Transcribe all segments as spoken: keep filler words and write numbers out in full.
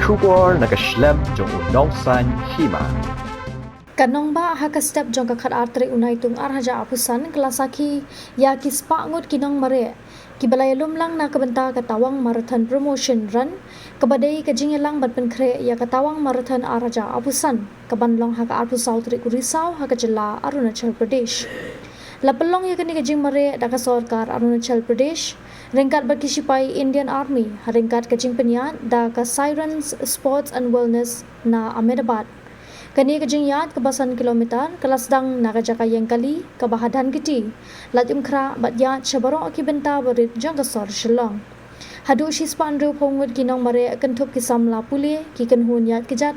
Khubor na ka shlem jong u Nongsaiñ Hima. Ka nongbah ha ka step jong ka khatar tarik u Naitung arhajar arphew san ka la sakhi ïa ki spah ngut ki nongmareh kiba la ïalum lang na ka bynta ka Tawang Marathon Promotion Run, kaba dei ka jingïalang ban pynkhreh ïa ka Tawang Marathon arhajar arphew san, kaban long ha ka arphew saw tarik u Risaw ha ka jylla Arunachal Pradesh. La pynlong ïa kane ka jingmareh da ka sorkar Arunachal Pradesh ryngkat bad ki shipai Indian Army, ha ryngkat ka jingpynïaid da ka Sirens Sports and Wellness na Ahmedabad. Kane ka jingïaid kaba san kilometer ka la sdang na ka jaka ïeng kali kaba ha Dhankheti, lait umkhrah bad ïaid sha baroh ki bynta barit jong ka sor Shillong. Haduh shispah hynriewphew ngut ki nongmareh kynthup ki samla pule, ki kynhun ïaid kjat,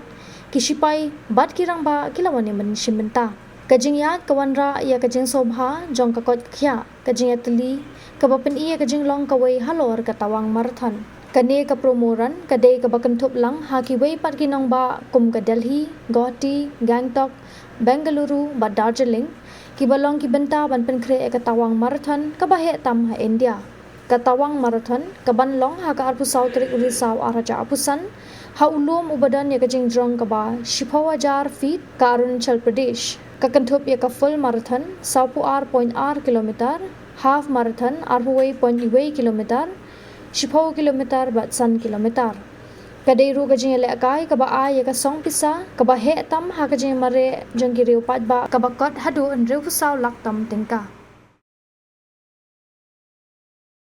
ki shipai bad ki rangbah ki la wan ïa shim bynta. Ka jingïaid ka wanrah ïa ka jingsngewbha jong ka koit ka khiah, ka jingïatylli kaba pyni ïa ka jinglong kawei halor ka Tawang Marathon. Kane ka promo run ka dei kaba kynthup lang ha kiwei pat ki nongbah kum ka Delhi, Guwahati, Gangtok, Bengaluru bad Darjeeling, kiba long ki bynta ban pynkhreh ïa ka Tawang Marathon kaba heh tam ha India. Ka Tawang Marathon kaban long ha ka arphew saw tarik u Risaw arhajar arphew san, ha u lum uba don ïa ka jingjrong kaba shiphew hajar feet, ka Arunachal Pradesh. Ka kynthup ïa ka full marathon, sawphew ar point ar kilometer, half marathon, arphew wei point wei kilometer, shiphew kilometer bad san kilometer. Ka dei ruh ka jingïalehkai kaba ai ïa ka song pisa kaba heh tam ha ka jingmareh jong ki riew paidbah, kaba kot haduh hynriewphew saw lak tam tyngka.